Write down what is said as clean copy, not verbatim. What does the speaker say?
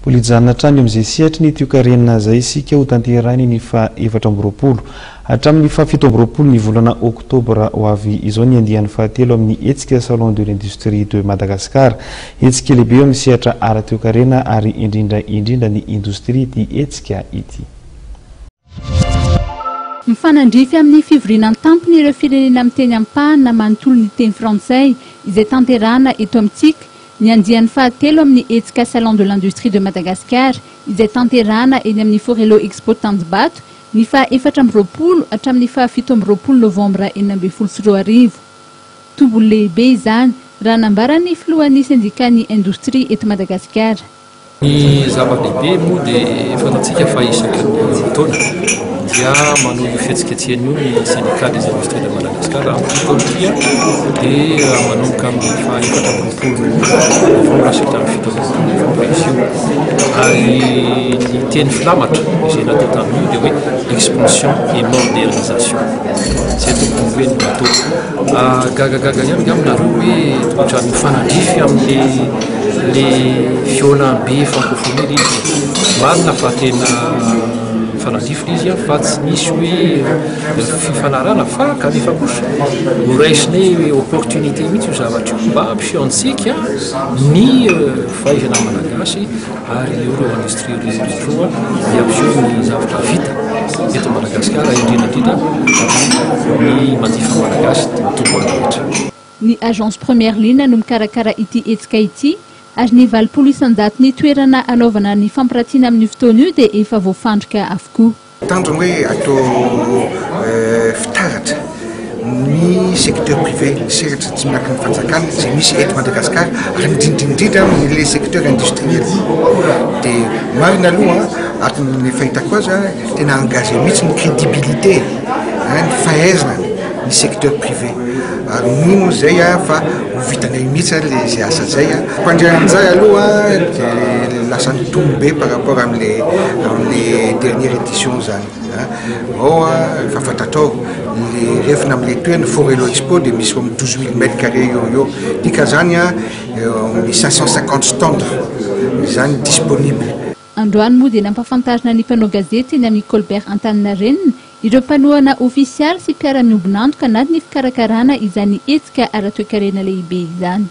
Mbola hijanona hatrany eo amin'izay sehatry ny toekarena izay isika ho tanterahiny ny faha 24 hatramin'ny faha 27 ny volana oktobra ho avy izao ny andiany fahatelo amin'ny hetsika Salon de l'industrie de Madagascar. Hetsika lehibe eo amin'ny sehatra ara-toekarena ary indrindra indrindra ny indostria ity hetsika ity. Mifanandrify amin'ny fivoriana an-tampony ireo firenena miteny ampahany na manontolo ny teny frantsay izay tanterahana eto amintsika ny andiany fahatelo amin'ny hetsika Salon de l'industrie de Madagascar izay tanterahana eny amin'ny Forello Expo Tanjombato ny faha 24 hatramin'ny faha 27 novambra 2016. Tombony lehibe izany raha nambaran'ny filohan'ny sendikan'ny indostria eto Madagasikara. Ny zava-dehibe moa dia fantatsika fa isaky ny taona dia manao io fihetsiketsehana io ny syndicat des industries de Madagascar. Amin'ity taona ity dia manomboka amin'ny faha 24 novambra sy hatramin'ny 27 novambra izy io. Ary ny teny filamatra izay natao tamin'io dia hoe expansion et modernisation. Izay tokony hoe no atao. Gagagaga ihany angamba nareo hoe ohatran'ny mifanandrify amin'le Le fihaonambe francophonie le izy e. Marina fa tena mifanandrify le izy fa tsy nisy hoe fifanarahana fa kanefa kosa noraisinay hoe opportunité mihitsy io zavatra io mba hampiseho antsika ny fahaizana malagasy ary ireo industrie rehetra ireo dia hampiseho ny zavatra vita eto Madagasikara indrindra indrindra ny manjifa malagasy dia mitombo rehetra. Ny Agence Première Ligne no mikarakara ity hetsika ity ary ny 80% ny toerana hanaovana ny fampiratiana amin'io fotoana io dia efa voafandrika avokoa. Tanjona hoe atao fitaratra ny secteur privé, ny sehatra tsy miankina amin'ny fanjakana izay misy eto Madagasikara ary indrindra indrindra amin'ilay secteur industriel. Dia marina aloha araka ny fahitako azy tena engagé mihitsy ny crédibilité, ny fahaizana ny secteur privé. Ary mino zay aho fa ho vitanay mihitsy le zay asa zay a. Mpandray anjara aloha de lasa nitombo be par rapport amle amle dernière édition zany a. Ao a efa fantatrao le refina amle toerana Forello Expo de misy eo amin'ny 12 000 mètres carrés eo eo. Dikan'izany a eo amin'ny 550 stands zany disponible. Androany moa dia nampahafantarina ny mpanao gazety eny amin'ny Colbert Antaninarenina ireo mpanohana ofisialy sy mpiara-miombon'antoka anatin'ny fikarakarana izany hetsika ara-toekarena lehibe izany.